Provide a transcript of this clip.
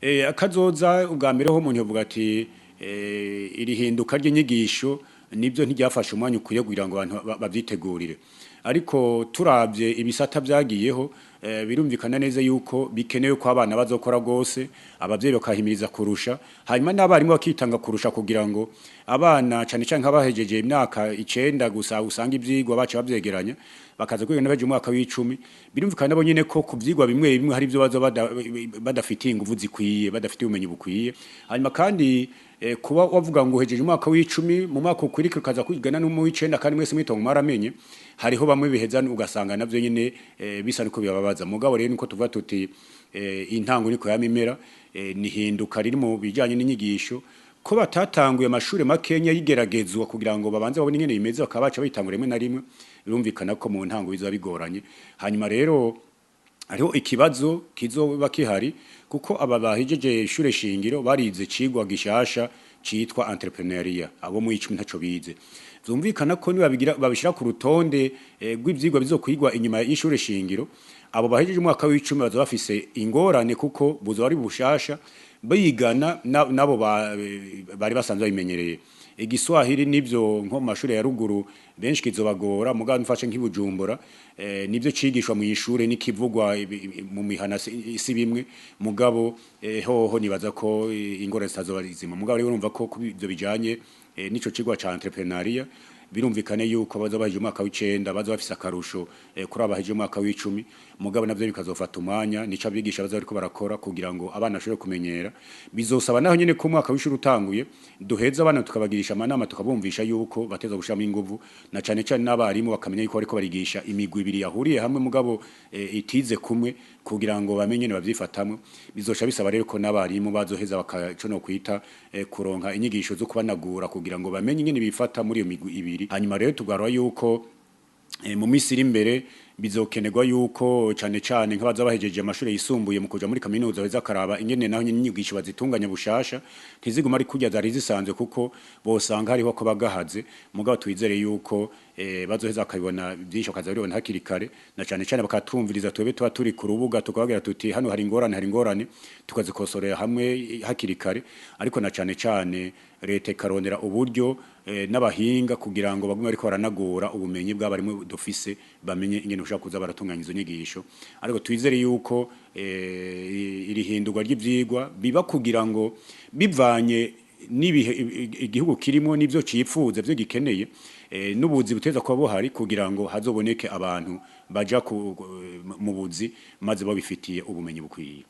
Akazoza ubwa mbere ho umuntu yovuga ati iri hinduka ry'inyigisho nibyo ntiryafashe umwanya ukwiye kugira ngo abantu bavyitegurire, ariko turavye ibisata vyagiyeho, birumvikana neza yuko bikenewe ko abana bazokora gose, abavyeyi bakahimiriza kurusha, hanyuma n'abarimu bakitanga kurusha, kugira ngo abana, cane cane nk'abahejeje imyaka 9 gusa, usanga ivyigwa baca bavyegeranya bakaza kwiga n'abaje umwaka w'10, birumvikana nabo nyene ko ku vyigwa bimwe bimwe hari ivyo baza badafitiye inguvu zikwiye, badafitiye ubumenyi bukwiye. Hanyuma kandi kuba wavuga ngo uhejeje umwaka w'10, mu mwaka ukurikira ukaza kwigana no mu w'9, kandi mwese mwitongo mwaramenye, hariho bamwe biheza ugasanga navyo nyene bisa niko bibabaza. Mugabo rero niko tuvuga tuti intango niko yamimera, nihinduka riri mu bijanye n'inyigisho, ko batatanguye amashure makenya yigeragezwa kugira ngo babanze babone ingene bimeze, bakaba baca bayitangura rimwe na rimwe, birumvikana ko mu ntango bizoba bigoranye. Hanyuma rero hariho ikibazo kizoba kihari, kuko aba bahejeje ishure shingiro barize cigwa gishasha citwa entrepreneuriat, abo mu 10 ntaco bize. Vyumvikana ko nibabigira babishira ku rutonde rw'ivyigwa bizokwigwa inyuma y'ishure shingiro, abo bahejeje umwaka w'10 bazoba bafise ingorane, kuko buzoba ari bushasha bigana nabo bari basanzwe babimenyereye. Igiswahili nivyo nko mu mashure ya ruguru benshi kizobagora, mugabo mfashe nk'ibujumbura, nivyo cigishwa mu ishure n'ikivugwa mu mihana si bimwe. Mugabo hoho nibaza ko ingorane zitazoba zizima. Mugabo rero urumva ko ivyo bijanye n'ico cigwa ca entrepreneuriat, birumvikane yuko baza bahejeje umwaka w'9 baza bafise akarusho kuri abahejeje umwaka w'10. Mugabo navyo bikazofata umwanya, nico abigisha baza bariko barakora kugira ngo abana bashobore kumenyera. Bizosaba naho nyene ko umwaka w'ishuri utanguye duheza abana tukabagirisha amanama, tukabumvisha yuko bateza gushiramo inguvu, na cane cane n'abarimu bakamenya yuko bariko barigisha imigwi ibiri yahuriye hamwe, mugabo itize kumwe, kugira ngo bamenye ne bavyifatamwe. Bizoca bisaba rero ko n'abarimu bazoheza bakaco no kwita kuronka inyigisho zo kubanagura, kugira ngo bamenye ingene bifata muri iyo migwi ibiri. Hanyuma rero tugarura yuko mu minsi iri imbere bizokenerwa yuko cane cane nk'abaza bahejeje amashuri yisumbuye mu kuja muri kaminuza baheza karaba ingene naho nyene inyigisho bazitunganya bushasha, ntiziguma ari kurya zari zisanzwe, kuko bosanga hariho ko bagahaze. Mugabo twizere yuko bazoheza bakabibona byinshi, bakaza babibona hakiri kare, na cane cane bakatumviriza twebwe tuba turi ku rubuga, tukababwira tuti hano hari ingorane, hari ingorane, tukazikosorera hamwe hakiri kare. Ariko na cane cane leta ikarondera uburyo n'abahinga kugira ngo bagume bariko baranagura ubumenyi bw'abarimu dufise, bamenye ingene bashobora kuza baratunganya izo nyigisho. Ariko twizere yuko iri hindurwa ry'ivyigwa biba kugira ngo bivanye n'ibihe igihugu kirimo n'ivyo cipfuza, vyo gikeneye, n'ubuzi buteza kuba buhari, kugira ngo hazoboneke abantu baja mu buzi maze babifitiye ubumenyi bukwiye.